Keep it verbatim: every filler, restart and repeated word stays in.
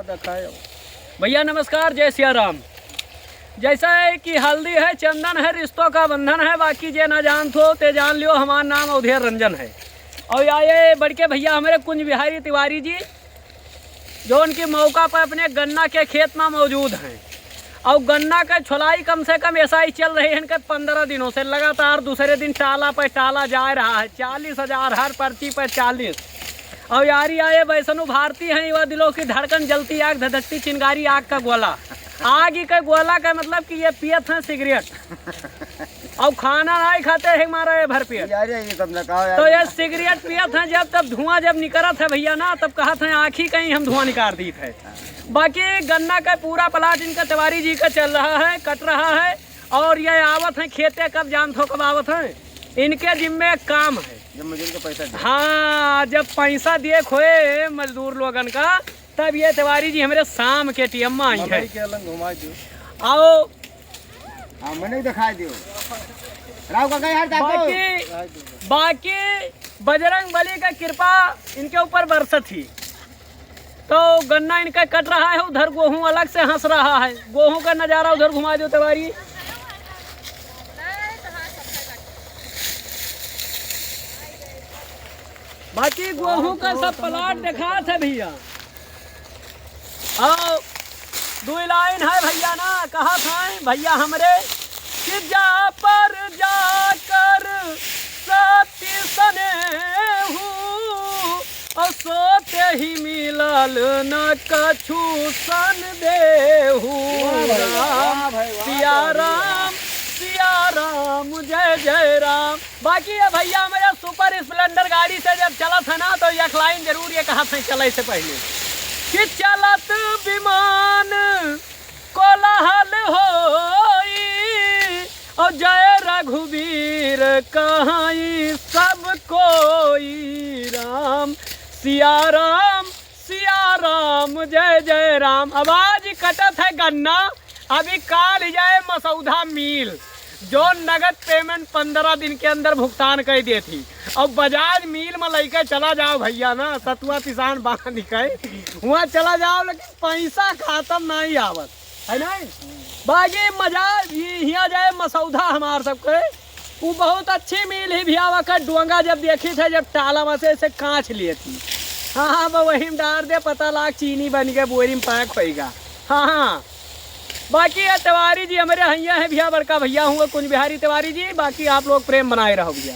रखा है। भैया नमस्कार, जय सिया राम। जैसा है कि हल्दी है, चंदन है, रिश्तों का बंधन है, बाकी जे ना जानत हो ते जान लियो, हमार नाम अवधेर रंजन है। और या ये बड़के भैया हमारे कुंज बिहारी तिवारी जी, जो उनके मौका पर अपने गन्ना के खेत में मौजूद हैं। और गन्ना का छोलाई कम से कम ऐसा ही चल रही है इनके पन्द्रह दिनों से, लगातार दूसरे दिन टाला पर टाला जा रहा है, चालीस हजार हर पर्ची पर चालीस। और यारी आए वैष्णो भारती हैं, युवा दिलों की धड़कन जलती आग, धधकती चिंगारी आग का गोला। आग ही का गोला का मतलब कि ये पियत हैं सिगरेट। और खाना नहीं खाते हैं हमारा ये भरपेट। यार, ये सब ना कहो यार। तो ये सिगरेट पियत हैं जब, तब धुआं जब निकरत है भैया ना, तब कहत हैं आँखी कहीं हम धुआं निकाल दीत है। बाकी गन्ना का पूरा प्लाट इनका तिवारी जी का चल रहा है, कट रहा है, और ये आवत हैं खेते, कब जानत हो कब आवत हैं, इनके जिम्मे एक काम है। जब मजदूर का पैसा दे। हाँ, जब पैसा दिए खोए मजदूर लोगन का, तब ये तिवारी जी हमरे शाम के टीएम में आई मड़ई है। के अलंग घुमा दियो। आओ। हाँ, मने दिखाई दियो। राव काका यार ताको। बाकी, बाकी बजरंग बली का कृपा इनके ऊपर बरसत ही। तो गन्ना इनका कट रहा है, उधर गोहूँ अलग से हंस रहा है। गोहूँ का नजारा उधर घुमा दो तिवारी। बाकी गोहूँ का सब प्लाट दिखात है भैया। और दुई लाइन है भैया ना, कहत हैं भैया हमरे कि जा पर जाकर सती सनेहू, और सोते ही मिलल न कछु संदेहू। वाह भाई, वाह राम, भाई, वाह, सिया वाह, वाह। राम, सिया राम, जय जय राम। बाकी ये भैया हमारे सुपर स्प्लेंडर गाड़ी से जब चलत है ना, तो एक लाइन जरूर ये कहत हैं चले से पहले कि चलत विमान कोलाहल होई, और जय रघुवीर कहाई सब कोई। राम, सिया राम, सिया राम, जय जय राम। आवाज कटत है गन्ना। अभी काल जाए मसौदा मिल, जो नगद पेमेंट पन्द्रह दिन के अंदर भुगतान कर देती। और बजाज मिल में लइके चला जाओ भैया ना, सतुआ पिसान बांध के वहाँ चला जाओ, लेकिन पैसा खातम नहीं आवत है, नहीं। बाकी मजा ये हिया जाए मसौदा हमार सबके, वो बहुत अच्छी मिल ही भैया। वकर डोंगा जब देखी थे, जब टाला में से ऐसे कांच लेती, हाँ हाँ, बस वही में डार दे, पता लाग चीनी बन के बोरी में पैक होइगा। हाँ हाँ। बाकी ये तिवारी जी हमारे हइया हैं भैया, बड़का भैया हुआ कुंज बिहारी तिवारी जी। बाकी आप लोग प्रेम बनाए रहो भैया।